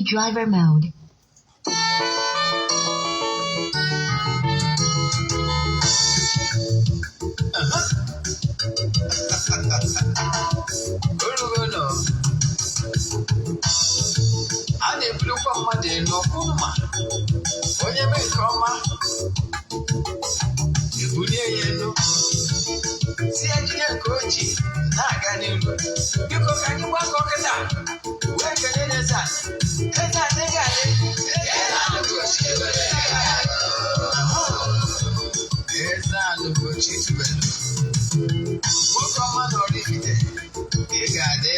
Driver mode. Orugo nọ a na-ebulukwa mmadụ elu ọkwụ mma onye mee nke ọma ebulie ya elu si ya jide nke o ji na-aga n'ilu. Biko, ka anyị gbakọ kịta wee kelee n'eze a. Eze adịghị adị. Eze Ugochi tubelu, nwoke ọma na Oraifite, ị ga-adị.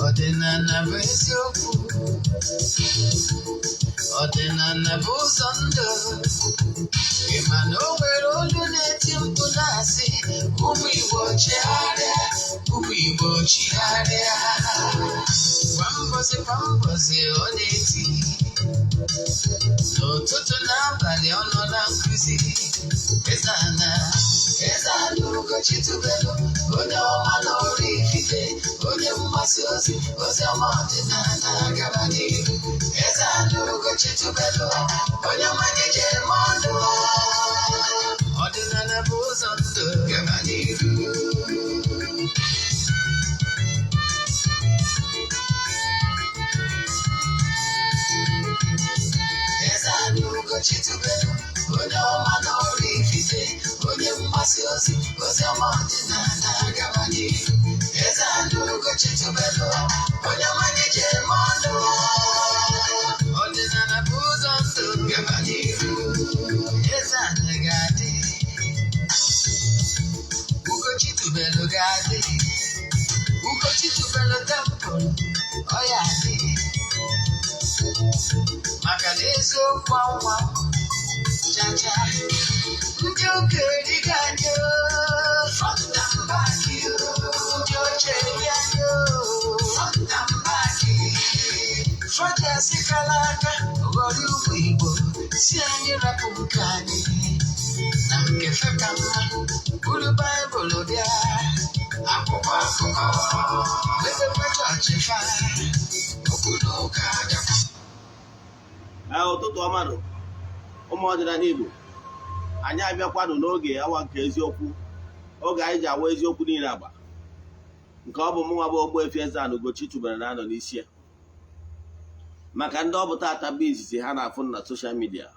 Ọdịnala bụ eziokwu, ọdịnala bụ ụzọ ndụ. Ị ma na o nwere olu na-eti mkpu na-asị, "Ụmụ Igbo, chigharịa, ụmụ Igbo, chigharịa." Kwa mbọsị kwa mbọsị ọ na-eti, n'ụtụtụ n'abalị ọ nọ na nkụzi. Eze ana, Eze Ana Ugochi tubelu, onye ọma na Oraifite, onye mgbasa ozi ozi ọma ọdịnala, gaba n'ihu. Eze Ana Ugochi tubelu, onye ọma ji eme ọnụ. Ọdịnala bụ ụzọ ndụ, gaba n'ihu. Eze Ana Ugochi tubelu, onye ọma na Oraifite, onye mgbasa ozi ozi ọma ọdịnala, gaba n'ihu. Eze Ana Ugochi tubelu, onye ọma ji eme ọnụ. Ọdịnala bụ ụzọ ndụ, gaba n'ihu. Eze Ana ga-adị, Ugochi tubelu ga-adị, Ugochi tubelu temple ọ ya adị, maka na eziokwu anwa chacha. Ndị ụka erigo anyị o, front and back o. Ndị oche eri anyị o, front and back. Fọdụ kala aka ghọrọ ụmụ Igbo si anyị rapụ nke anyị na nke fe ka mma, buru Baịbụl bịa, akwụkwọ akụkọ, mepekwa chọọchị fa, okwu na ụka adakwa. Ee, ụtụtụ ọma nụ, ụmụ ọdịnala Igbo. Anyị abịakwanụ n'oge awa nke eziokwu, oge anyị ji awa eziokwu niile agba, nke ọ bụ mụnwa bụ Ogbuefi Eze-Ana Ugochi tubelu na-anọ n'isi ya. Maka ndị ọ bụ tata bụ izizi ha na-afụ na social media,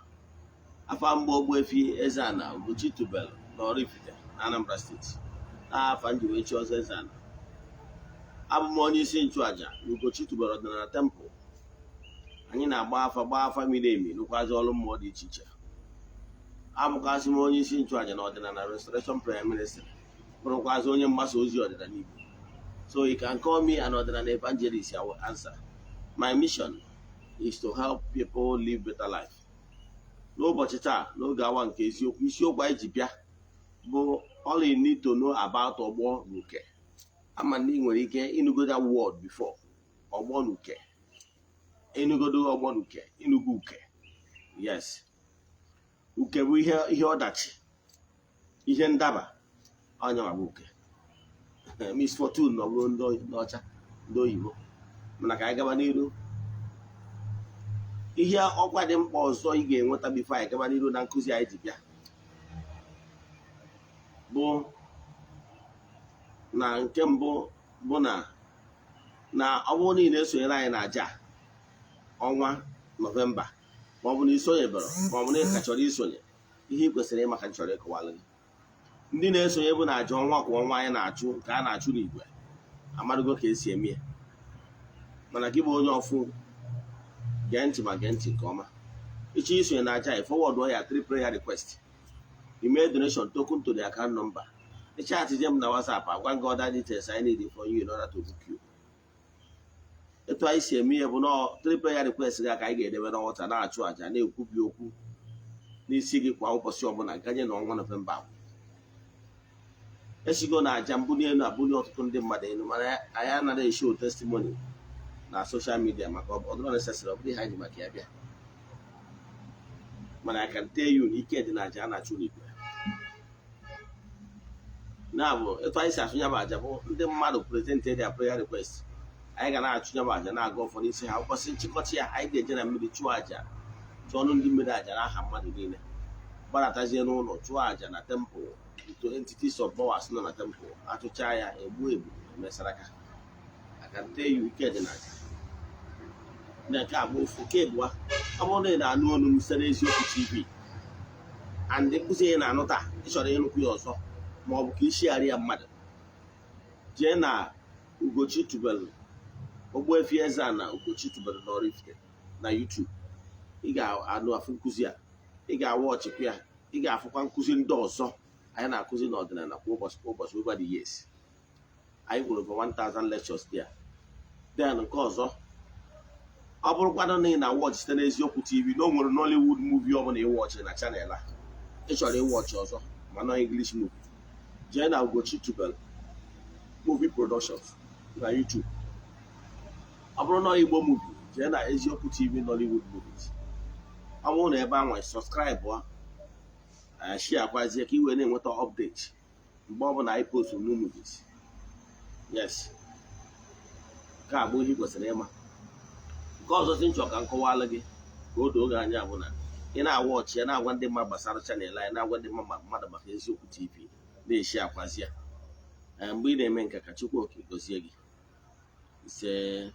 afa mgba Ogbuefi Eze-Ana Ugochi tubelu na Oraifite na Anambra Steeti, afa nji wee chi ọzọ Eze-Ana. Abụ m onye isi nchụaja na Ugochi tubelu ọdịnala temple. Anyị na-agba afa, gbaa afa miri emi, nụkwazị ọrụ mmụọ dị iche iche. Abụkwazị m onye isi nchụaja na ọdịnala Restoration Prayer Ministry, bụrụkwazị onye mgbasa ozi ọdịnala Igbo. So you can call me an ọdịnala evangelist, I will answer. My mission is to help people live better life. N'ụbọchị taa, n'oge awa nke eziokwu, isiokwu anyị ji bịa bụ "All you need to know about ọgbọ na uke". Ama na ị nwere ike ịnụgo that word before, ọgbọ na uke. Ịnụgodo ọgbọ na uke, ịnụgo uke? Yes, uke bụ ihe ọdachi, ihe ndaba. Onye ma bụ uke, misfortune na ọ bụrụ ndị ọcha, ndị oyibo. Mana ka anyị gaba n'iru, ihe ọkwa dị mkpa ọzọ ị ga-enweta before anyị gaba n'iru na nkụzi anyị ji bịa bụ na nke mbụ bụ na ọ bụrụ na ị na-esonyere anyị na aja ọnwa Nọvemba, ma ọ bụ na isonyebere, ma ọ bụ na ị ka chọrọ isonye, ihe ị kwesịrị ịmaka m chọrọ ịkọwalụ gị. Ndị na-esonye bụ na aja ọnwa kwa ọnwa anyị na-achụ, nke a na-achụ n'igwe, amadụgo ka esi eme ya. Mana gị bụ onye ọfụ, gee ntị, ma gee ntị nke ọma. Ịchọ isonye na aja, forward ya three prayer request, email donation token to the account number, ịchatije m na WhatsApp, agwa gị other details I need for you in order to book you. Etu anyị si eme ihe bụ na three prayer request gị ka anyị ga-edebe n'ọta, na-achụ àjà, na-ekwubi okwu n'isi gị kwa ụbọchị ọbụla ganye na ọnwa Nọvemba agwụ. Esigo na aja mbuli elu abuli ọtụtụ ndị mmadụ elu, mana anyị anaghị eshow testimony. Na social media, maka ọ dịrọ necessary, ọ bụrụ ihe anyị ji maka ya bịa. Mana I can tell you na ike dị na aja a na-achụ n'igwe. Na-abụ etu anyị si achụ ya bụ aja bụ ndị mmadụ present their prayer request, anyị ga na-achụ ya bụ aja, na-aga ọfọ n'isi ha. Ụbọchị nchịkọta ya, anyị ga-eje na mmiri chụọ aja, chụọ ọnụ ndị mmiri aja n'aha mmadụ niile, gbadatazie n'ụlọ, chụọ aja na temple to entities of powers nọ na temple. Achụcha ya, egbu egbu, emesaraka. I can tell you, ike dị na aja. Na nke a bụ ofu. Nke abụọ, ọ bụrụ na ị na-anụ olu m site n'Eziokwu TV and nkụzi ị na-anụ taa, ị chọrọ ịnụkwu ya ọzọ ma ọ bụ ka ishigharị ya mmadụ, jee na Ugochi Tubelu, Ogbuefi Eze-Ana Ugochi Tubelu n'Oraifite na YouTube. Ị ga-anụ afụ nkụzi a, ị ga-awa ọchịkwa ya, ị ga-afụkwa nkụzi ndị ọzọ anyị na-akụzi n'ọdịnala kwa ụbọchị kwa ụbọchị. Over the years, anyị nwere over 1000 lectures there. Then nke ọzọ, ọ bụrụkwanụ na ị na-watch site n'Eziokwu TV, na o nwere Nollywood movie ọ bụla ị watch na channel a, ị chọrọ ị watch ọzọ, ma na English movie, jee na Ugochi Tubelu Movie Productions na YouTube. Ọ bụrụ na Igbo movie, jee na Eziokwu TV Nollywood movies. Ọ bụrụ na ebe ahụ, subscribe, share kwazie ka ị wee na-enweta update mgbe ọ bụla anyị post new movies. Yes, nke a bụ ihe ị kwesịrị ịma. Nke ọzọ si nchọ ka m kọwalụ gị ka o doo gị anya bụ na ị na-awa ọchị ya, na-agwa ndị mmadụ gbasara channel anyị, na-agwa ndị mmadụ maka Eziokwu TV, na-eshi akwazi ya. Mgbe ị na-eme nke, ka Chukwu Oke gozie gị. Ise.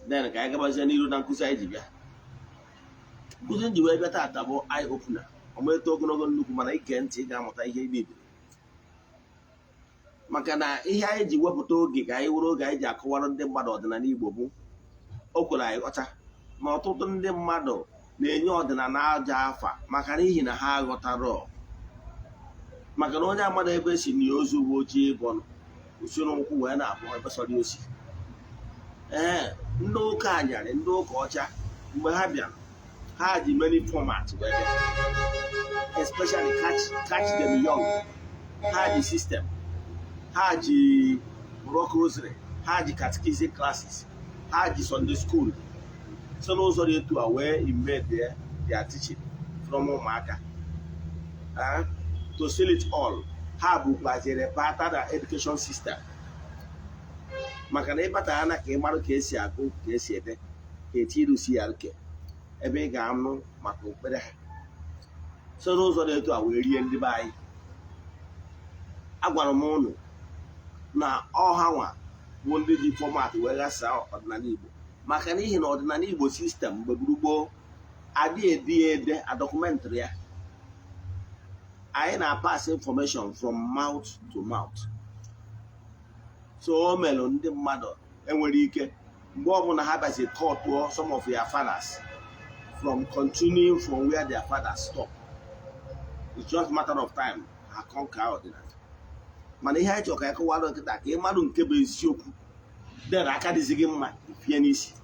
Then ka anyị gabazie n'iru na nkụzi anyị ji bịa. Nkụzi m ji wee bịa taata bụ eye opener. Ọmalite ogologo nnukwu, mana ige ntị, ị ga-amụta ihe niile, maka na ihe anyị ji wepụta oge ka anyị were oge anyị ji akọwara ndị mmadụ ọdịnala Igbo bụ o kwere anyị ghọta na ọtụtụ ndị mmadụ na-enye ọdịnala aja afa maka n'ihi na ha aghọtara, maka na onye amada ebe esi na ozu uwe ojii ịbọnụ usoro nkwụ wee na-abụ ebe sọrọ osi. Ee, ndị ụka anyarị, ndị ụka ọcha, mgbe ha bịara, ha ji many format wee bịa, especially catch them young. Ha ji system, ha ji rock rosary, ha ji catechism classes, ha ji Sunday school. So n'ụzọ dị etu a wee embed their teaching from ụmụaka. To seal it all, ha bụkwaziri bata na education system, maka na ịbata ha na ka ị mara ka esi agụ, ka esi ede, ka eti irusi ya nke ebe ị ga-anụ maka okpere ha. So n'ụzọ dị etu a wee rie ndị be anyị. Agwara m ụnụ na ọha nwa bụ ndị ji format wee ghasaa ọdịnala Igbo, maka n'ihi na ọdịnala Igbo system mgbe gburugburu adị ede ede a documentary ya. Anyị na-pass information from mouth to mouth. So o melụ ndị mmadụ enwere ike, mgbe ọbụla ha bịazi kọtụọ some of their fathers from continuing from where their fathers stop, it's just matter of time ha conquer ọdịnala. Mana ihe anyị chọrọ ka anyị kọwara nkịta ka ị marụ nke bụ eziokwu, then aka dịzi gị mma ifie n'isi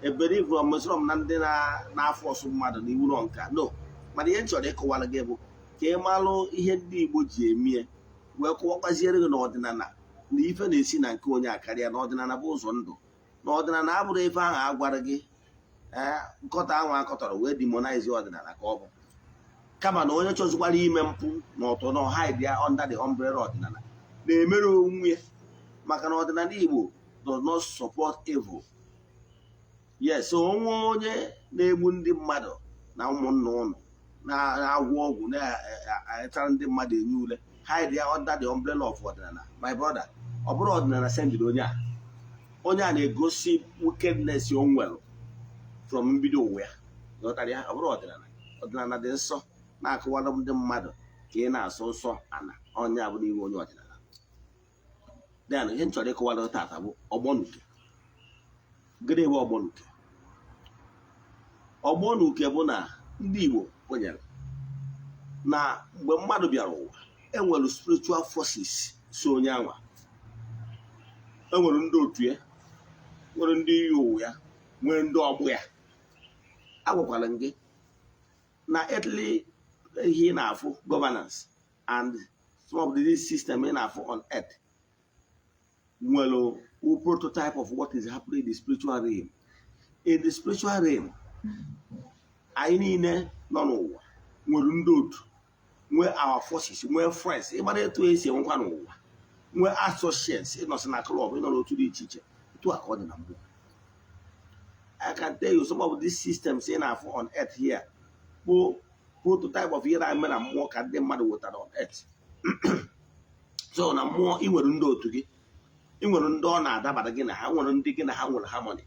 ebere ivụrụ mesịrọ m na ndị na-afọ ọsụ mmadụ na iwu nọ nka no. Mana ihe m chọrọ ịkọwara gị bụ ka ị malụ ihe ndị Igbo ji emie wee kọwakwaziere gị n'ọdịnala na ife na-esi na nke onye akarịa na ọdịnala bụ ụzọ ndụ, na ọdịnala abụrụ ife ahụ a gwara gị. Ee, nkọta ahụ akọtọrọ wee demonize ọdịnala ka ọ bụ, kama na onye chọzikwara ime mpụ na ọtọ na hide ya under the umbrella ọdịnala na-emere onwe ya, maka na ọdịnala Igbo does not support evil. Yes, so onwe onye na-egbu ndị mmadụ na ụmụnna ụnụ, na-agwọ ọgwụ, na-etara ndị mmadụ enye ule, hide ya under the umbrella of ọdịnala, my brother, ọ bụrụ ọdịnala sendịrị onye a, onye a na-egosi wickedness o nwere from mbido ụwa ya. Ghọtara ya? Ọ bụrụ ọdịnala, ọdịnala dị nsọ, na-akụwara ndị mmadụ ka ị na-asọ nsọ ana onye abụrụ iwe onye ọdịnala. Then ihe m chọrọ ịkọwara tata bụ ọgbọnuke. Gịnị bụ ọgbọnuke? Ọgbọnuke bụ na ndị Igbo kwenyere na mgbe mmadụ bịara ụwa, enwere spiritual forces so onye anwa, enwere ndị otu ya, nwere ndị iyi ụwa ya, nwere ndị ọgbọ ya. Agwakwara m gị na earthly ihe ị na-afụ, governance and some of the system ị na-afụ on earth, nwere Wụ prototype of what is happening in the spiritual realm. In the spiritual realm, anyị niile nọ n'ụwa nwere ndị otu, nwee our forces, nwee friends. Ịgbara etu esi enwekwa n'ụwa, nwee associates, ịnọsị na club, ịnọ n'otu dị iche iche, etu a ka ọ dị na mmụọ. I can tell you some of these systems ị na-afụ on earth here bụ prototype of ihe na-eme na mmụọ ka ndị mmadụ wetara on earth. So na mmụọ, ị nwere ndị otu gị, ị nwere ndị ọ na-adabara gị na ha, nwere ndị gị na ha nwere harmony.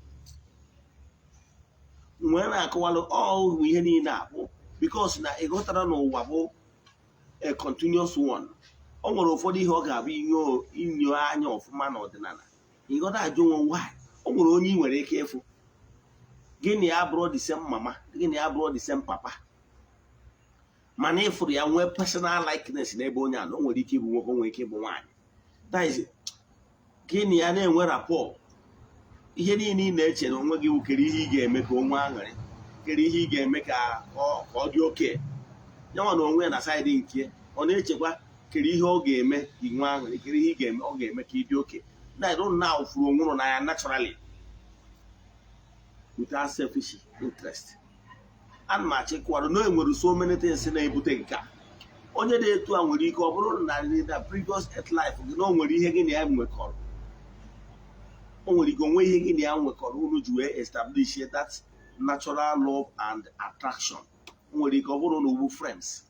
Nwee na-akọwalụ ọ ihe niile a bụ because na ị ghọtara n'ụwa bụ a continuous one. O nwere ụfọdụ ihe ọ ga-abụ inyo inyo anya ọfụma n'ọdịnala, ịghọta, ajụ onwe why. O nwere onye ị nwere ike ịfụ, gị na ya bụrụ the same mama, gị na ya bụrụ the same papa, mana ịfụrụ ya nwee personal likeness n'ebe onye a nọ. O nwere ike ịbụ nwoke, o nwere ike ịbụ nwaanyị. That is, gị na ya na-enwe rapport. Ihe niile ị na-eche na onwe gị wụ kere ihe ị ga-eme ka o nwee aṅụrị, kere ihe ị ga-eme ka ọ dị oke ya nwa na onwe ya na side nke ọ na-echekwa kere ihe ọ ga-eme ka ị nwee aṅụrị, kere ihe ị ga-eme ọ ga-eme ka ị dị oke na na furu onwe ụnụ n'anya naturally, without selfish interest. Ana m achọ ịkọwara na e nwere so many things na-ebute nke a. Onye dị etu a nwere ike ọ bụrụ na na previous earth life gị na o nwere ihe gị na ya nwekọrọ. O nwere ike onwe ihe gị na ya nwekọrọ unu ji wee establish that natural love and attraction. O nwere ike ọ bụrụ na ugbu friends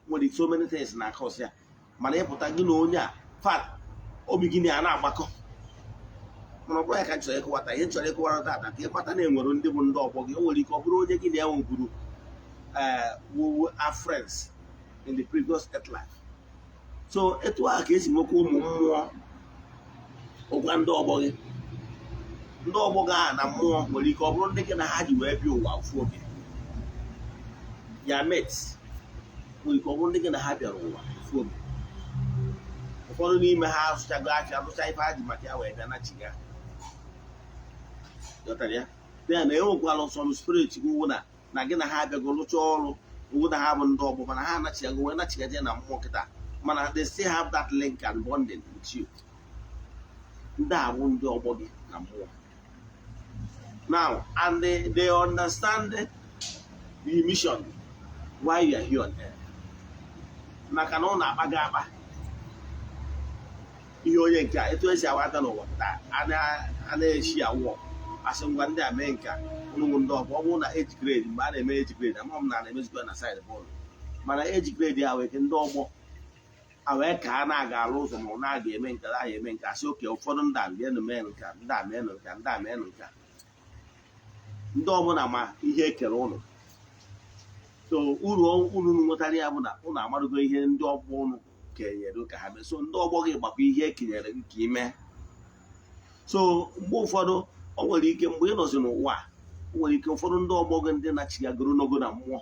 nwere so many things na cause ya, mana ịpụta gị na onye a fat obi gị na ya na-agbakọ. Mana ọ bụrụ ya ka m chọrọ ịkọwata, ihe m chọrọ ịkọwara tata ka ịkpata na enwere ndị bụ ndị ọgbọ gị. O nwere ike ọ bụrụ onye gị na ya nwekwuru we are friends in the previous earth life. So etu a ka esi nwekwa ụmụ mmụọ ụgwa ndị ọgbọ gị. Ndị ọgbọ gị ahụ na mmụọ nwere ike ọ bụrụ ndị gị na ha ji wee bịa ụwa ofu oge ya met, nwere ike ọ bụrụ ndị gị na ha bịara ụwa ofu oge. Ụfọdụ n'ime ha azụchago afịa, azụcha ife ha ji maka ya wee bịa na chiga. Ghọtara ya? Then enwekwala some spirit wụ na gị na ha abịago rụchaa ọrụ, wụ na ha bụ ndị ọgbọ, mana ha anachigago wee nachigaje na mmụọ kịta, mana they still have that link and bonding with you. Ndị a bụ ndị ọgbọ gị na mmụọ now, and they understand the mission why you are here on earth, maka na ọ na-akpa gị akpa ihe onye nke a etu esi awata n'ụwa taa a na-eshi awọ asị ngwa ndị a mee nke a ụnụ ndị ọgbọ. Ọ bụrụ na age grade, mgbe a na-eme age grade, ama m na a na-emezikwa na side bọọlụ, mana age grade a wee ke ndị ọgbọ a wee ka a na-aga alụ ụzọ ma ọ na-aga eme nke a eme nke asị oke ụfọdụ ndị a bịanụ mee nke a, ndị a meenụ nke a, ndị a meenụ nke a. Ndị ọbụla ma ihe ekere ụnụ. So uru unu nwetara ya bụ na ụnụ amarugo ihe ndị ọgbọ ụnụ kenyere ka ha mee. So ndị ọgbọ gị gbakwa ihe ekenyere gị ka ime. So mgbe ụfọdụ o nwere ike mgbe ị nọzi n'ụwa a, o nwere ike ụfọdụ ndị ọgbọ gị ndị na-achịgagoro n'ogo na mmụọ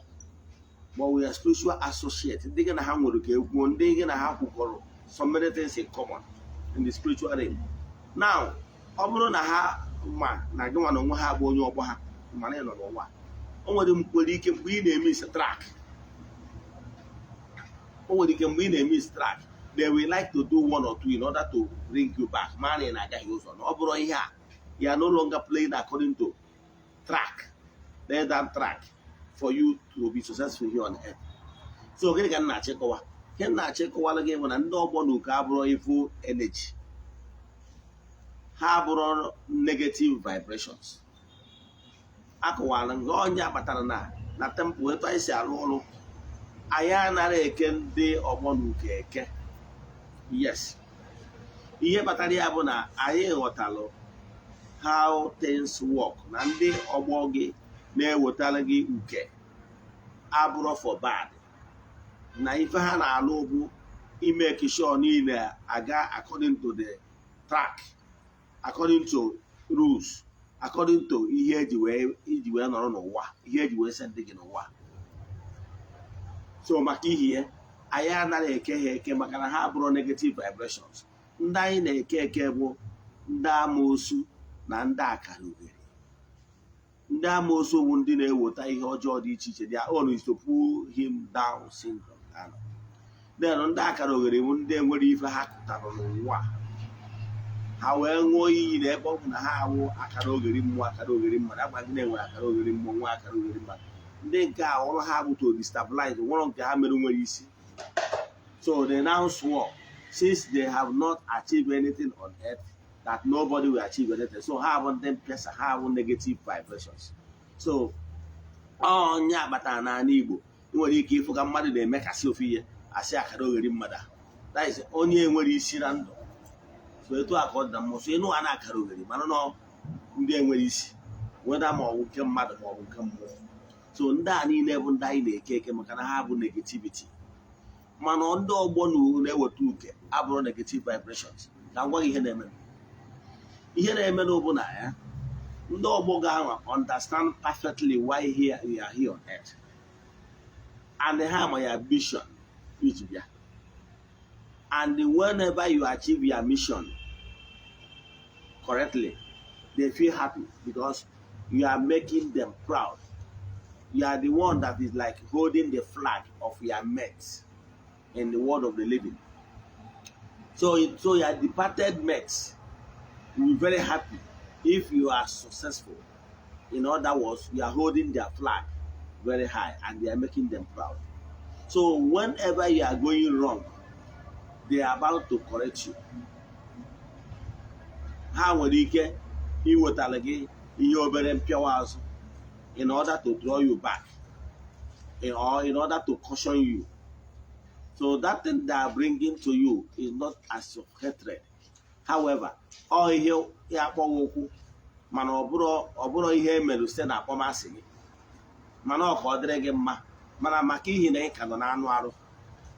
ma ọ bụ ya spiritual associate, ndị gị na ha nwere ka ekwuo, ndị gị na ha kwukọrọ so many things in common in the spiritual realm. Now, ọ bụrụ na ha ma na gị nwa na onwe ha bụ onye ọgbọ ha, mana ị nọ n'ụwa, o nwere ike mgbe ị na-eme is track, o nwere ike mgbe ị na-eme is track, they will like to do one or two in order to bring you back, ma na ị na-agaghị ụzọ na ọ bụrụ ihe a, you are no longer playing according to track, lay down track for you to be successful here on earth. So gịnị ka m na-achịkọwa? Ihe m na-achịkọwara gị bụ na ndị ọgbọ na uke abụrụ evil energy, ha abụrụ negative vibrations. Akọwara nke onye kpatara na temple etu anyị si arụ ọrụ, anyị anaghị eke ndị ọgbọ na uke eke. Yes, ihe kpatara ya bụ na anyị ghọtalụ how things work, na ndị ọgbọ gị na-ewetara gị uke abụrụ for bad, na ife ha na-alụ bụ ime sure niile aga according to the track, according to rules, according to ihe eji wee iji wee nọrọ n'ụwa, ihe eji wee send gị n'ụwa. So maka ihe anyị anaghị eke ha eke, maka na ha abụrụ negative vibrations. Ndị anyị na-eke eke bụ ndị amoosu na ndị akara ugere. Ndị amoosu bụ ndị na-eweta ihe ọjọọ dị iche iche. Their own is to pull him down syndrome. Then ndị akara oghere bụ ndị enwere ife ha kụtara n'ụwa. Ha wee ṅụọ iyi na ebe ọ bụ na ha awụ akara ogeri mmụọ, akara ogeri mmadụ, agbaghị na-enwere akara ogeri mmụọ nwa akara ogeri mmadụ. Ndị nke a, ọrụ ha bụ to destabilize. Nwere nke ha mere nwere isi. So they now swore, since they have not achieved anything on earth, that nobody will achieve anything. So ha bụ ndị mpịasa, ha bụ negative vibrations. So onye akpatara n'ala Igbo, ị nwere ike ịfụ ka mmadụ na-emekasị ofu ihe, asị akara ogheri mmadụ a. That is onye nwere isi na ndụ. So etu a ka ọ dị na mmụọ. So ịnụ a na-akara ogheri, mana nọ ndị enwere isi weda, ma ọ bụ nke mmadụ ma ọ bụ nke mmụọ. So ndị a niile bụ ndị anyị na-eke eke maka na ha bụ negativity. Mana ndị ọgbọ na-eweta uke abụrụ negative vibrations. Ka m gwa gị ihe na-eme. Ihe na-eme n'ụbụ na ya, ndị ọgbọ ga-anwa understand perfectly why here you are here on earth, and ha ma ya mission iji bịa, and whenever you achieve your mission correctly, they feel happy because you are making them proud. You are the one that is like holding the flag of your mates in the world of the living. So your departed mates will be very happy if you are successful. In other words, you are holding their flag very high and they are making them proud. So whenever you are going wrong, they are about to correct you. Ha nwere ike iwetara gị ihe obere mpịawa azụ in order to draw you back or in order to caution you. So that thing they are bringing to you is not as of hatred. However, ọ ihe ya akpọghị okwu, mana ọ bụrụ ihe emerụ site na akpọmasị gị, mana ọ ka ọ dịrị gị mma. Mana maka ihi na ị ka nọ n'anụ arụ,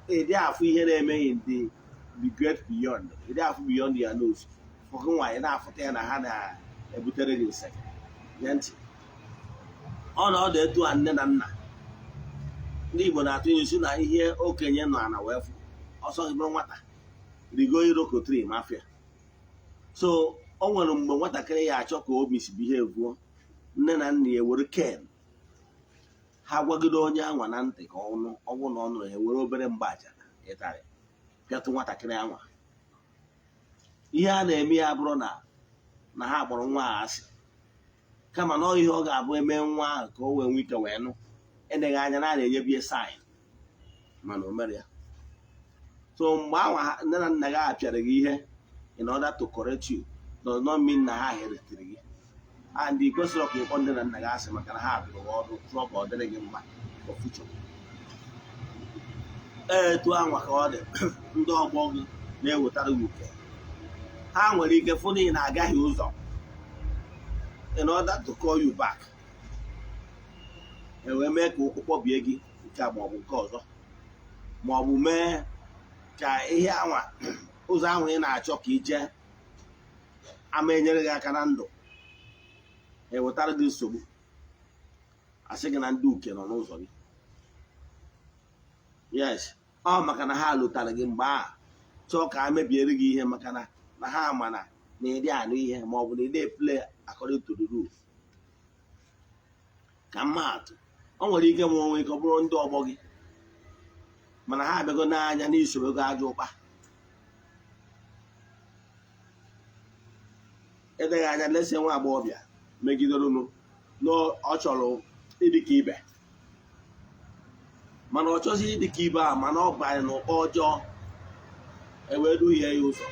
ịdị afụ ihe na-eme in the great beyond, ịdị afụ beyond your nose. Fọgụ nwaanyị na-afụta ya na ha na-ebutere gị nsek. Nye ntị, ọ na ọ dị etu a. Nne na nna ndị Igbo na-atụ ilu si na ihe okenye nọ ana wee fụ ọsọ gị bụrụ nwata rigo iroko tree mafia. So o nwere mgbe nwatakịrị ya achọ ka o misbehave, nne na nna ya ewere cane ha gwagide onye anwa na ntị ka ọ nụ. Ọ bụrụ na ọ nụrụ ya, ewere obere mgbaja ịtarị pịatụ nwatakịrị anwa. Ihe a na-eme ya bụrụ na ha kpọrọ nwa a asị, kama na ọ ihe ọ ga-abụ eme nwa ahụ ka o wee nwee ike wee nụ. Eneghị anya na a na-enyebie sign, mana o mere ya. So mgbe anwa nne na nna gị apịara gị ihe in order to correct you does not mean na ha heritere gị, and ị kwesịrị ka ịkpọ nne na nna gị asị maka na ha dụrụ gị ọdụ chụọ ka ọ dịrị gị mma for future. Etu anwa ka ọ dị ndị ọgbọ gị na-ewetara gị uke. Ha nwere ike fụ na ị na-agaghị ụzọ, in order to call you back, e wee mee ka ụkwụ kpọbie gị nke a maọbụ nke ọzọ, maọbụ mee ka ihe anwa, ụzọ ahụ ị na-achọ ka ị jee ama enyere gị aka na ndụ, ewetara gị nsogbu, asị gị na ndị uke nọ n'ụzọ gị. Yes, ọ maka na ha lụtara gị mgbe ahụ, chọọ ka a mebiere gị ihe, maka na ha ma na ịdị anụ ihe, ma ọ bụ na ịdị play according to the rule. Ka mmaatụ, o nwere ike ma onwe ike ọ bụrụ ndị ọgbọ gị, mana ha abịago n'anya n'isoro gị ajọ ụkpa. Edeghị anya lesie nwa agbọghọbịa megidere unu na ọ chọrọ ịdị ka ibe, mana ọ chọzi ịdị ka ibe a, mana ọ banye n'ụkpa ọjọọ, ewee duhie ya ụzọ.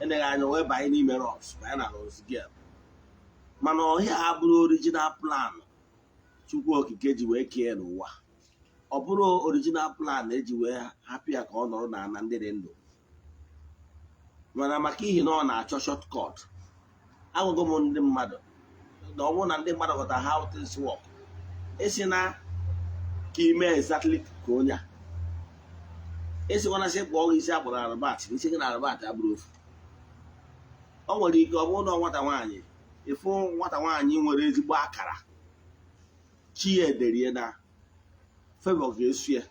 Eneghị anya wee banye n'ime runs, banye na runs girl. Mana ọhịa abụrụ original plan Chukwu Okike ji wee kee n'ụwa. Ọ bụrụ original plan eji wee hapụ ya ka ọ nọrọ n'ala ndị dị ndụ, mana maka ihi na ọ na-achọ shortcut. Agwago m ndị mmadụ na ọ bụrụ na ndị mmadụ ghọta how things work, esi na ka ime exactly ka onye a esikwana sị kpọọ gị isi akpọrọ arụbat, isi gị na arụbat abụrụ ofu. O nwere ike ọ bụrụ na nwata nwaanyị, ịfụ nwata nwaanyị nwere ezigbo akara chi ya ederie na favor ga-esu ya,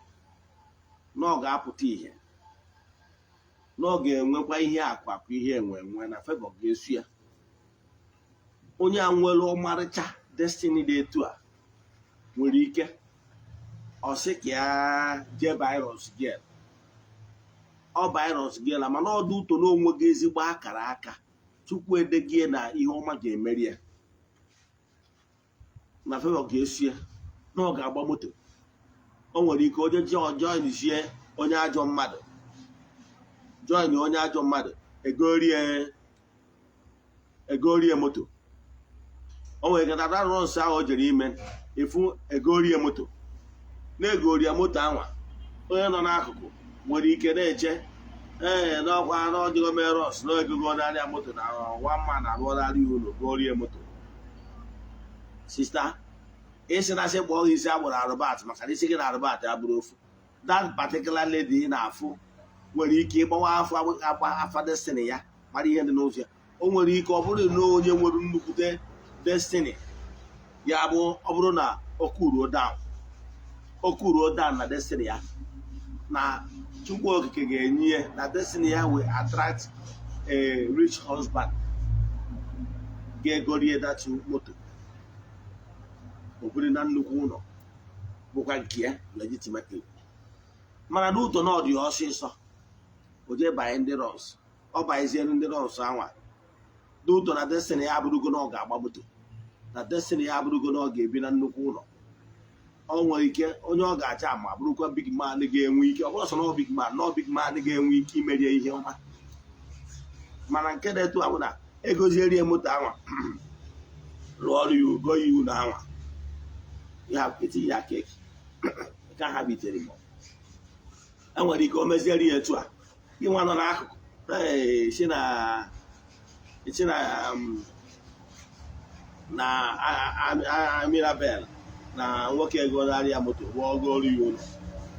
na ọ ga-apụta ihe, na ọ ga-enwekwa ihe akụ akụ, ihe enwe enwe, na favor ga-esu ya. Onye a nwere ọmarịcha destiny dị etu a nwere ike ọ sị ka ya jee virus girl. Ọ virus gị la, mana ọ dị ụtọ n'onwe gị. Ezigbo akara aka Chukwu edegie na ihe ọma ga-emeri ya, na favour ga-esi ya, na ọ ga-agba moto. O nwere ike onye join zie onye ajọ mmadụ, join onye ajọ mmadụ, egorie moto. O nwere ike tata runs ahụ o jere ime ifu egorie moto, na-egorie moto anwa. Onye nọ n'akụkụ nwere ike na-eche, ee, n'ọkwa na ọdịgo mee runs na egogo narịa moto na nwa mma na arụọlarị ụlọ, gorie moto. Sister, isi na sị kpọọ gị isi agbụrụ arụbat, maka na isi gị na arụbat abụrụ ofu. That particular lady ị na-afụ nwere ike ịgbawa afọ agba afa destiny ya, mara ihe dị n'ụzọ ya. O nwere ike ọ bụrụ na onye nwere nnukwute destiny ya bụ, ọ bụrụ na o kuruo down na destiny ya, na Chukwu Okike ga-enye ya na destiny ya will attract a rich husband ga-egorie that moto, o biri na nnukwu ụlọ bụkwa nke ya legitimately. Mana n'ụtọ na ọ dị ọsịsọ, o jee banye ndị runs, ọ banyeziere ndị runs anwa n'ụtọ na destiny ya abụrụgo na ọ ga-agba moto, na destiny ya abụrụgo na ọ ga-ebi na nnukwu ụlọ. Ọ nwere ike onye ọ ga-acha ama bụrụkwa big man ga-enwe ike, ọ bụrụ sọ na ọ big man, na ọ big man ga-enwe ike imerie ihe ọma. Mana nke na-etu ahụ na egozierie moto anwa, rụọ ọrụ ya, ugo ya ụlọ anwa ya, etinye ya keki nke ha bitere m. Enwere ike o meziere ya etu a, gị nwa nọ n'akụkụ si na Mirabel na nwoke egorarị ya moto, rụọ ọgoro ya ụlọ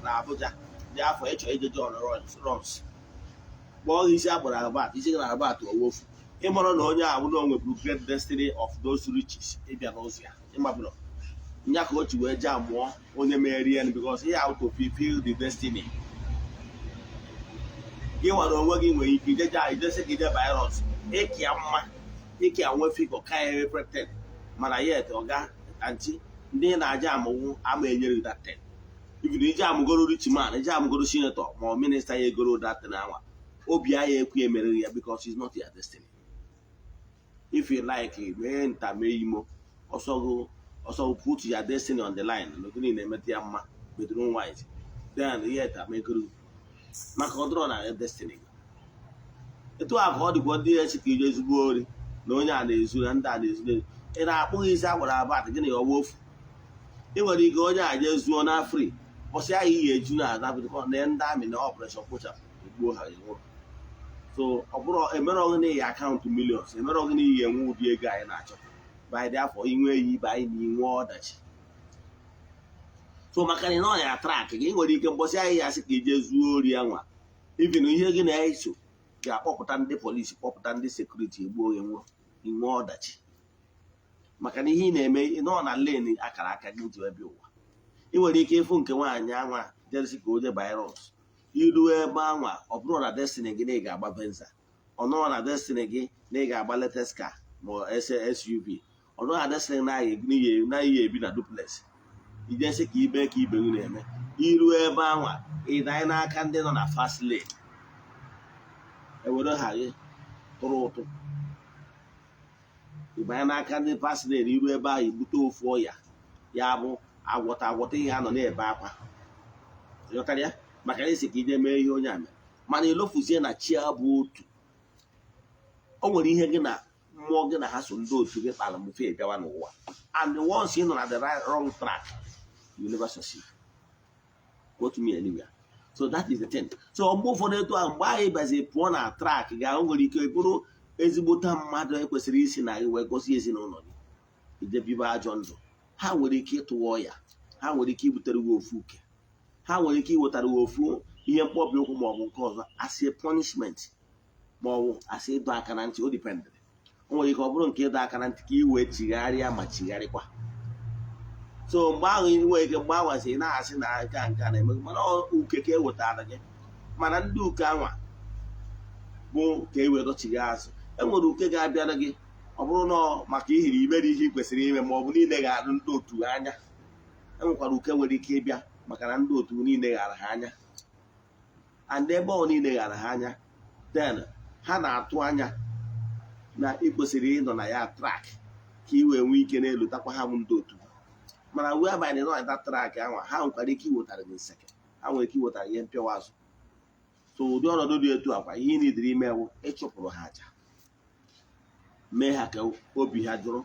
na Abuja dị afọ ịchọ ije join runs, kpọọ gị isi agbara arụbat, isi gị na arụbat owofu. Ịmara na onye ahụ na o nweburu great destiny of those riches ịbịa n'ụzọ ya, ịmabụrụ nya ka o ji wee jee mụọ onye merie, because he how to fulfill the destiny. Gị nwere onwe gị nwere ike ijeje ijesi ka ije virus ịkịa mma, ịkịa nwe figure ka everything, mana yet ọga anti ndị na-aja amụwụ ama enyere that thing. Even ije amụgoro rich man, ije amụgoro senator ma ọ minister ya, egoro that thing anwa, obi ya ekwu emeriri ya, because it's not your destiny. If you like, mee nta, mee imo ọsọgụ ọsọ, put your destiny on the line n'oge niile, emeta ya mma bedroom wise, then yet amegoro maka ọ dịrọ na destiny gị. Etu a ka ọ dịkwa ndị echi ka ije ezigbo ori na onye a na-ezu na ndị a na-ezu. Ị na-akpụghị isi agbara abat gị na ya ọwa ofu. Ị nwere ike onye a jee zuo na free bọsị ahụ iyi eju na ada na ndị army na operation kpochapụ egbuo ha, nwụrụ. So ọ bụrụ emere ọgụ na iyi account millions, emere ọgụ na iyi enwe ụdị ego anyị na-achọ by the afọ inwe ya ibe anyị na inwe ọdachi. So maka na ị nọ ya track gị, ị nwere ike mbọsị ahụ ya asị ka ije zuo ori anwa, even ihe gị na-eso ga-akpọpụta ndị polisi, kpọpụta ndị security, egbuo gị, nwụrụ, inwe ọdachi, maka na ihe ị na-eme, ị nọ na lane akara aka gị ji ebe ụwa. Ị nwere ike ịfụ nke nwaanyị anwa jeresi ka o je virus iru ebe anwa, ọ bụrụ na destiny gị na ị ga-agba Venza, ọ nọrọ na destiny gị na ị ga-agba latest car ma SUV, ọ nọrọ na destiny na ihe ebi na duplex, ijesi ka ibe ka ibe gị na-eme. Iru ebe anwa, ịdanye n'aka ndị nọ na fast lane, ewere ha gị tụrụ ụtụ, ịbanye n'aka ndị fast lane. Iru ebe ahụ, ibute ofu ọya ya bụ agwọta agwọta, ihe a nọ na-ebe akwa. Ịghọtara ya? Maka na isi ka ije mee ihe onye a mere, mana ilofuzie na chi bụ otu. O nwere ihe gị na mmụọ gị na ha so, ndị otu gị kpara mfe bịawa n'ụwa, and once ị nọ na the right wrong track, you never succeed. Go to me anywhere. So that is the thing. So mgbe ụfọdụ etu ahụ, mgbe ahụ ịbazi pụọ na track gị ahụ, nwere ike bụrụ ezigbota mmadụ ekwesịrị isi na gị wee gosi ezinụlọ gị, ijebibe ajọ ndụ. Ha nwere ike ịtụwa ọya, ha nwere ike ibutere gị ofu uke, ha nwere ike iwetara gị ofu ihe mkpọbi ụkwụ ma ọ bụ nke ọzọ as a punishment ma ọ bụ asị ịdọ aka na ntị. O dependịrị. O nwere ike ọ bụrụ nke ịdọ aka na ntị ka ị wee chigharịa ma chigharịkwa. So mgbe ahụ ị nwere ike mgbe ahụ ị na-asị na nke a na-eme, mana uke ka e wetara gị, mana ndị uke anwa bụ ka e wee dọchigha azụ. E nwere uke ga-abịara gị, ọ bụrụ na maka ihiri imere ihe ị kwesịrị ime ma ọ bụ niile ga-arụ ndị otu anya. E nwekwara uke nwere ike ịbịa maka na ndị otu niile ghara ha anya. And ebe ọ niile ghara ha anya, then ha na-atụ anya na ị kwesịrị ịnọ na ya track ka ị wee nwee ike na-elutakwa ha bụ ndị otu. Mana whereby na ịnọ na that track ahụ, ha nwekwara ike iwetara gị nseke, ha nwere ike iwetara ihe mpịawa azụ. So ụdị ọnọdụ dị etu akwa, ihe ị nidiri ime bụ ịchụpụrụ ha aja, mee ha ka obi ha jụrụ,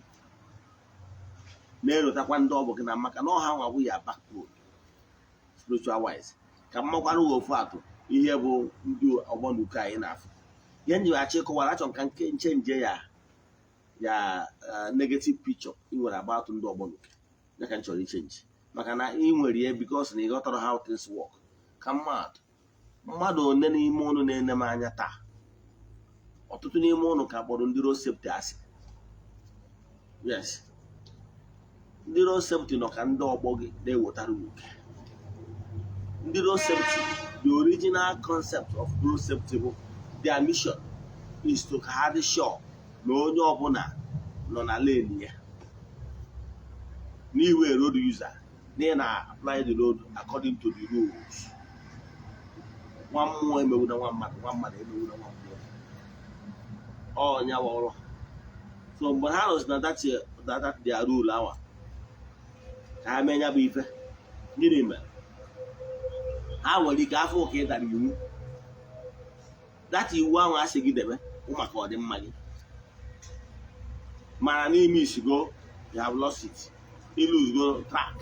na-elotakwa ndị ọbụ gị na maka na ọha nwa bụ ya backbone spiritual wise. Ka mmakwara ofu atụ ihe bụ ndị ọgbọ na uke anyị na-afụ. Ihe nji achọ ịkọwara, achọ ka nke nche nje ya ya negative picture ị nwere about ndị ọgbọ na uke ya ka m chọrọ ichange, maka na ị nwere ya because na ị ghọtara how things work. Ka mmadụ one n'ime ụnụ na-ene m anya taa, ọtụtụ n'ime ụnụ ka kpọrọ ndị road safety asị. Yes, ndị road safety nọ ka ndị ọgbọ gị na-ewetara uke. Ndị road safety, the original concept of road safety bụ their mission is to ka ha dị sure na onye ọbụla nọ na lane ya, n'iwe road user na ị na-apply the road according to the rules. Nwa mmụọ emegbuna nwa mmadụ, nwa mmadụ emegbuna nwa mmụọ. Ọ nya ọrụ. So mgbe ha nọzi na that their rule awa ka ha mee ya bụ ife, gịnị mere ha nwere ike afọ ụka ịdara iwu? That iwu ahụ asị gị debe bụ maka ọdịmma gị, mana n'ime isigo, you have lost it, you lose go track.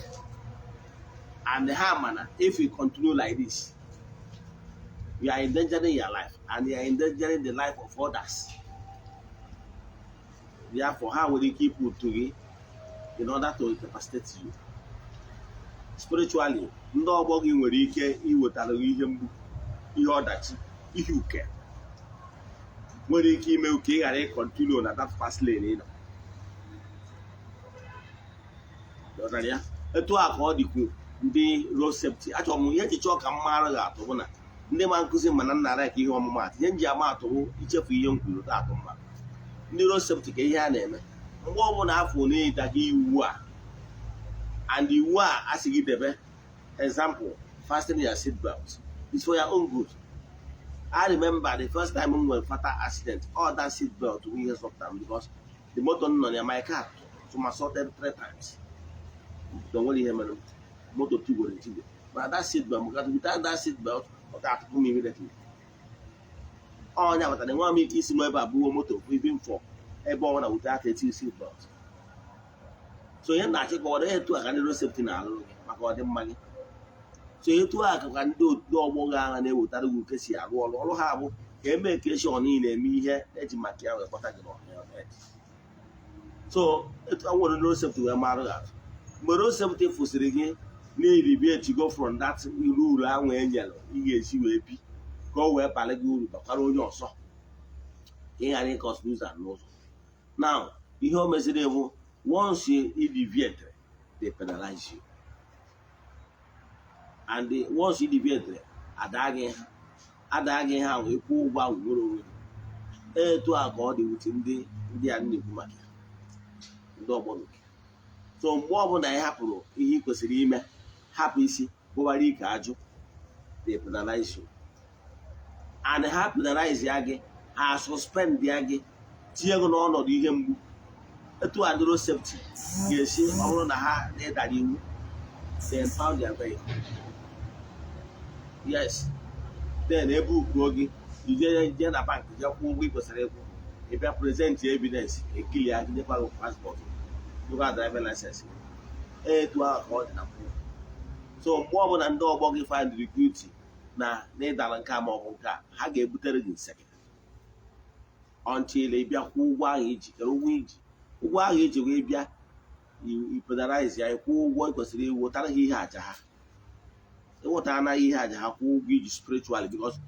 And ha mana if you continue like this, you are endangering your life and you are endangering the life of others. Therefore, ha nwere ike ikwu otu gị in order to incapacitate you spiritually. Ndị ọgbọ gị nwere ike iwetara gị ihe mgbu, ihe ọdachi, ihe uke nwere ike ime ka ị ghara ịcontinue na that fast lane ị nọ. Ghọtara ya? Etu a ka ọ dịkwu ndị road safety. Achọrọ m ihe echiche ọka mma arụ ga-atụ bụ na ndị ma nkụzi mana nna ka ihe ọmụmatụ, ihe nji ama atụ bụ ichefu ihe m kwuru atụ mma. Ndị road safety, ka ihe a na-eme mgbe ọbụla afọ na-ịdaga iwu a, and iwu a asị gị debe, example, fasten your seat belt, is for your own good. I remember the first time m nwere fatal accident, all that seat belt bụ ihe zọpụtara m, because the motor nọ na my car somersaulted three times. O nwere ihe mere m, moto tigwere etigwe, but that seat belt, because without that seat belt, ọ ga-atụpụ m immediately. Ọnya batara enwe m ike isi m ebe a buo moto even for ebe ọ na without eti seat belt. So ihe na-achịkọwara, etu a ka ndị road safety na-alụ gị maka ọdịmma gị. So etu a ka ndị otu ọgbọ gị agha na-ewetara gị uke si arụ ọrụ. Ọrụ ha bụ ka eme ka eshọn niile eme ihe eji maka ya wee kpọta gị n'ọhịa. So etu a nwere road safety wee marụ gị atụ, mgbe road safety fụsịrị gị na-eribi go from that rule ahụ e nyere, ị ga-esi wee bi ka o wee balị gị uru, bakwara onye ọzọ, ka ị ghara ịcause nuisance n'ụzọ. Now, ihe o meziri bụ once you deviate, they penalize you. And once you deviate, ada gị ha wee kwụọ ụgwọ ahụ nwere onwe gị. Etu a ka ọ dị wuti ndị a na-ekwu maka ya, ndị ọgbọ nke. So mgbe ọbụla ị hapụrụ ihe ị kwesịrị ime, hapụ isi gbụbara ike ajụ, they penalize you. And ha penalize ya gị, ha suspend ya gị, tinye gị n'ọnọdụ ihe mgbu. Etu a ndị road safety ga-esi, ọ bụrụ na ha na-ịdara iwu, they impound their vehicle. Yes, then ebe ukuo gị, ije jee na bank, jee kwụọ ụgwọ ị kwesịrị ịkwụ, ị bịa present evidence, ekili ya gị, nyekwa gị passport, nyekwa driving license. Etu ahụ ka ọ dị na mmụọ. So mgbe ọbụla ndị ọgbọ gị find guilty na n'ịdara nke a ma ọ bụ nke a, ha ga-ebutere gị nseke until ị bịa kwụọ ụgwọ ahụ iji kere ụgwọ iji, ụgwọ ahụ iji wee bịa i penalize ya, ịkwụ ụgwọ ị kwesịrị ịwụtara ha ihe aja ha, ịwụta anaghị ihe aja ha, kwụọ ụgwọ iji spiritually, because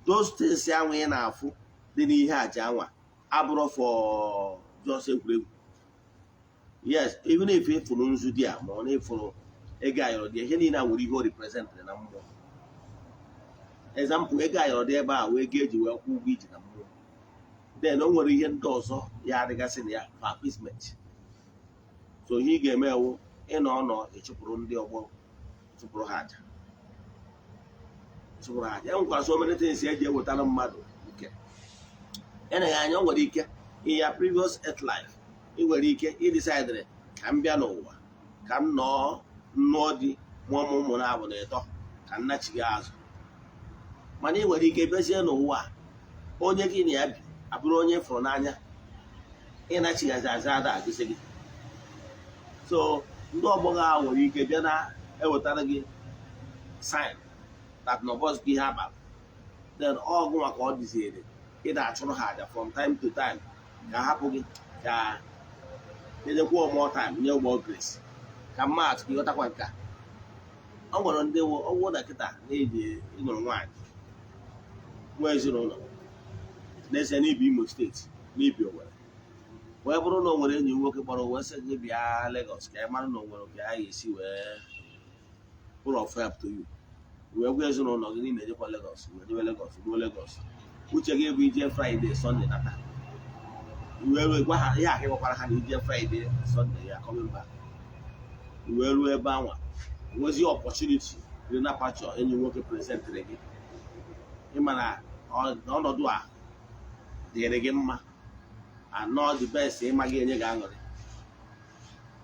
those things ahụ ị na-afụ dị n'ihe aja anwa abụrụ for just egwuregwu. Yes, even if ị fụrụ nzu dị a, ma ọ na ịfụrụ ego ayọrọ dị, ihe niile a nwere ihe o representịrị na mmụọ. Example, ego ayọrọ dị ebe a wee ego eji wee kwụ ụgwọ iji na mmụọ. Then o nwere ihe ndị ọzọ ya adịgasị na ya for appeasement. So ihe ị ga-eme ewu ịnọ ọnọ ịchụpụrụ ndị ọgbọ, chụpụrụ ha aja. Chụpụrụ aja. E nwekwara so many things eji ewetara mmadụ nke eleghị anya. O nwere ike in your previous earth life, ị nwere ike ịdecideịrị ka m bịa n'ụwa, ka m nọọ nnụọ di, mụọ m ụmụ na abụ na ịtọ, ka m nachighị azụ. Mana ị nwere ike bịazie n'ụwa a, onye gị na ya bi abụrụ onye fụrụ n'anya, ịnachighazi azụ ada agụsị gị. So ndị ọgbọ gị ahụ nwere ike bịa na-ewetara gị sign that na ọbọzụ gị ihe abalị. Then ọgụ maka ọ dịziere ị na-achụrụ ha aja from time to time ka hapụ gị, ka enyekwa more time, nye more grace. Ka mmadụ ka ịghọtakwa nke a, ọ nwere ndị ọgwụ na kịta na-eji ịnụrụ nwaanyị, nwa ezinụlọ n'ezie n'ibi Imo Steeti, n'ibi Owerri, wee bụrụ na o nwere enyi nwoke kpọrọ wee sị gị bịa Lagos ka ị mara na o nwere ka a ga-esi wee full of help to you, wee gwa ezinụlọ gị niile ejekwa Lagos, wee jebe Lagos, ruo Lagos, uche gị bụ ije Friday, Sunday nata. Wee ruo, gwa ha ihe aka gwakwara ha na ije Friday, Sunday ya coming back. Wee ruo ebe anwa, nwezi opportunity dị na pachọ enyi nwoke presentịrị gị, ịma na ọnọdụ a dịrị gị mma anọ, the best ịma gị enye gị aṅụrị.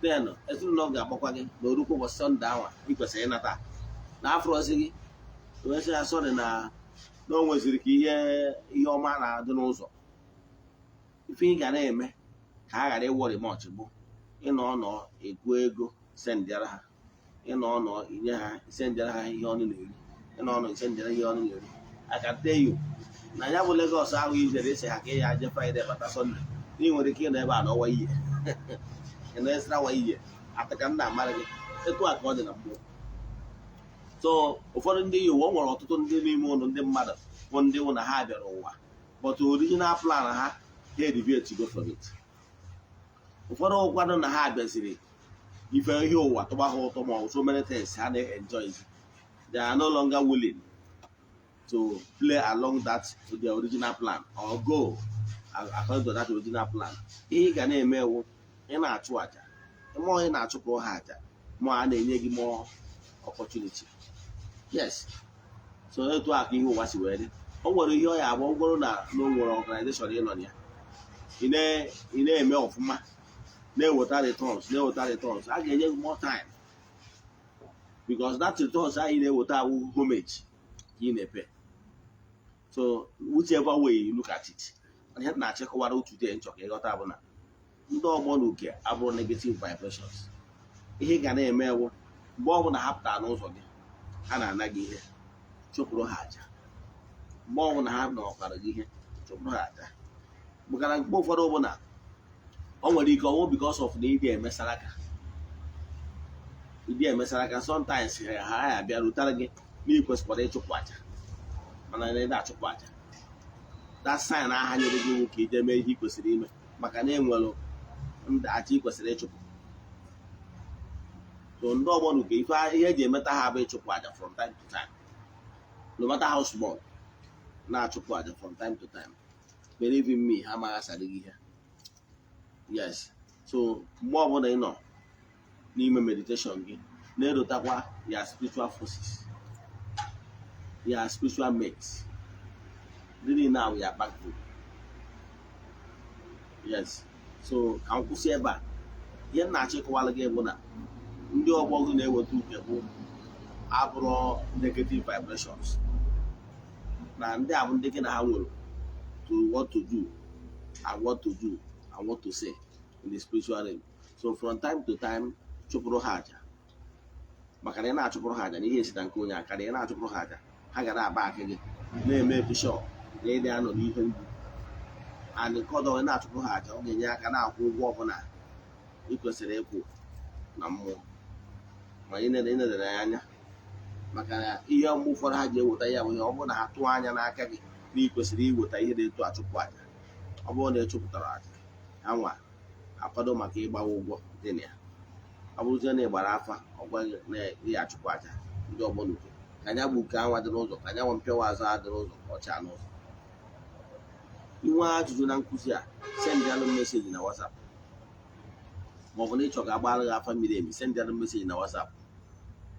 Then ezinụlọ ga-agbakwa gị na orukwu ụbọchị Sunday anwa ị kwesịrị ịnata na afọrọzi gị, wee sị ya sorry na o nweziri ka ihe ihe ọma na-adị n'ụzọ. Ife ị ga na-eme ka ha ghara ịworry much bụ ịnọ ọnọ ego ego sendịara ha, ịnọ ọnọ inye ha, sendịara ha ihe ọnụ na-eri, ịnọ ọnọ sendịara ihe ọnụ na-eri. I can tell you na ya bụ Lagos ahụ ijere isi ha ka ị ya aje Friday bata Sunday, na ị nwere ike ịnọ ebe a n'ọnwa ihe ị nọ extra wa ihe ataka nna amara gị. Etu a ka ọ dị na mmụọ. So ụfọdụ ndị yi ụwa, o nwere ọtụtụ ndị n'ime ụlọ ndị mmadụ bụ ndị wụ na ha bịara ụwa, but original plan ha, ha deviate go from it. Ụfọdụ ụkwado na ha bịaziri ife ihe ụwa tụba ha ụtọ, ma ọ so many things ha na-enjoy, they are no longer willing to play along that to their original plan or go according to that original plan. Ihe ị ga na-eme ewu, ị na-achụ àjà mmụọ, ị na-achụpụ ha àjà mmụọ, a na-enye gị more opportunity. Yes, so etu a ka ihe ụwa si wee dị. O nwere ihe ọ ya abụọ gwụrụ na o nwere organization ị nọ na ya, ị na-eme ọfụma, na-eweta returns, na-eweta returns, a ga-enye gị more time, because that returns anyị na-eweta awụ homage ka ị na-epe. So whichever way you look at it, ihe m na-achịkọwara otu day nchọ ka ịghọta bụ na ndị ọgbọ na uke abụrụ negative vibrations. Ihe ị ga na-eme ewu, mgbe ọbụla ha pụtara n'ụzọ gị, ha na-ana gị ihe, chụpụrụ ha aja. Mgbe ọbụla ha nọkwara gị ihe, chụpụrụ ha aja. Maka na mgbe ụfọdụ bụ na o nwere ike ọnwụ because of na ịdị emesara aka, ịdị emesara aka. Sometimes ha ya abịa rutara gị na ị kwesịkwara ịchụpụ aja, mana na ịda achụpụ aja, that sign aha nyere gị iwu ka ije mee ihe ị kwesịrị ime, maka na enwere ndị aja ị kwesịrị ịchụpụ. So ndị ọgbọ nke ife, ihe eji emeta ha bụ ịchụpụ aja from time to time, no matter how small. Na-achụpụ aja from time to time, believe in me, ha amaghị asara gị ihe. Yes, so mgbe ọbụla ị nọ n'ime meditation gị, na-erotakwa ya spiritual forces, ya spiritual mates, ndị niile ahụ ya backbone. Yes, so ka m kwụsị ebe a. Ihe m na-achọ ịkọwara gị bụ na ndị ọgbọ gị na-eweta uke bụ abụrụ negative vibrations, na ndị a bụ ndị gị na ha nwere to what to do and what to do and what to say in the spiritual realm. So from time to time, chụpụrụ ha aja, maka na ị na-achụpụrụ ha aja na ihe esi na nke onye aka na ị na-achụpụrụ ha aja, ha ga na-aba aka gị na-eme bishọp na ịdị anọ n'ihe mgbu. And nke ọzọ, ị na-achụpụrụ ha aja, ọ ga-enye aka na-akwụ ụgwọ ọbụla ị kwesịrị ịkwụ na mmụọ, ma ị nedere ya anya. Maka na ihe mgbe ụfọdụ ha ji eweta ya bụ ihe ọ bụrụ na ha tụọ anya n'aka gị na ị kwesịrị iweta ihe dị etu achụpụ aja. Ọ bụrụ na ị chụpụtara aja, ha nwa akwado maka ịgbawa ụgwọ dị na ya. Ọ bụrụzie na ị gbara afa, ọ gwaghị na ị achụpụ aja ndị ọgbọ n'uke, ka anya bụ uke anwa dị n'ụzọ, ka anya nwa mpịawa azụ adị n'ụzọ, ka ọ chaa n'ụzọ. Inwe ajụjụ na nkụzi a, sendịalụ message na WhatsApp, maọbụ na ịchọ ka agbara gị afa miri emi, sendịalụ message na WhatsApp.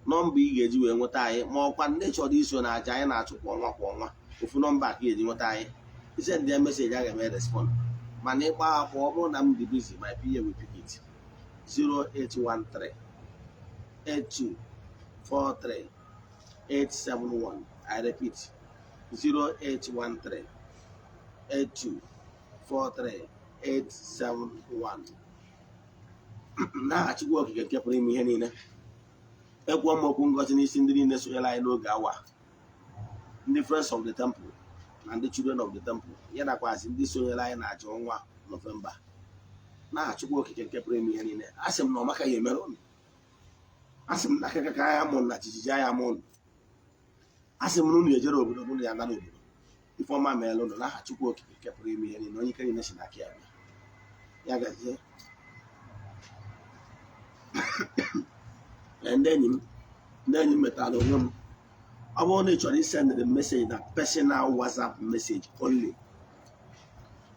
Nọmba ị ga-eji wee nweta anyị, ma ọkwa ndị chọrọ iso na aja anyị na-achụ kwa ọnwa kwa ọnwa, ofu nọmba ka ị ga-eji nweta anyị. I send ya message, a ga-eme respond. Mana ịkpa akwa, ọ bụrụ na m dị busy, my PA will pick it. 0813 82 43 871. I repeat, 0813 82 43 871. N'aha Chukwu Okike nke pụrụ ime ihe niile, ekwuo m okwu ngọzi n'isi ndị niile sonyere anyị n'oge awa, ndị Friends of the Temple na ndị Children of the Temple, ya nakwazị ndị sonyere anyị na aja ọnwa Nọvemba. N'aha Chukwu Okike nke pụrụ ime ihe niile, a sị m na ọmaka ya emere unu. A sị m na akakaka ya mụ na jijiji anya mụ unu. A sị m na unu ejere obodo, mụ na ya na n'obodo. Ifeọma meela unu n'aha Chukwu Okike nke pụrụ ime ihe niile, onye ike niile si n'aka ya bịa. Ya gazie. Ndị enyi m metara onwe m. Ọ bụrụ na ị chọrọ isend the message na personal WhatsApp message only,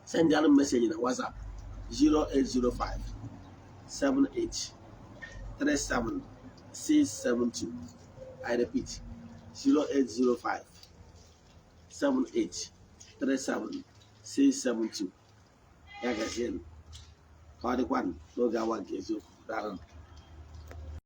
send ya message na WhatsApp 0805 78 37 672. I repeat, 0805 78 37 672. Ya gazie, ka ọ dịkwa n'oge awa nke eziokwu. Daalụ.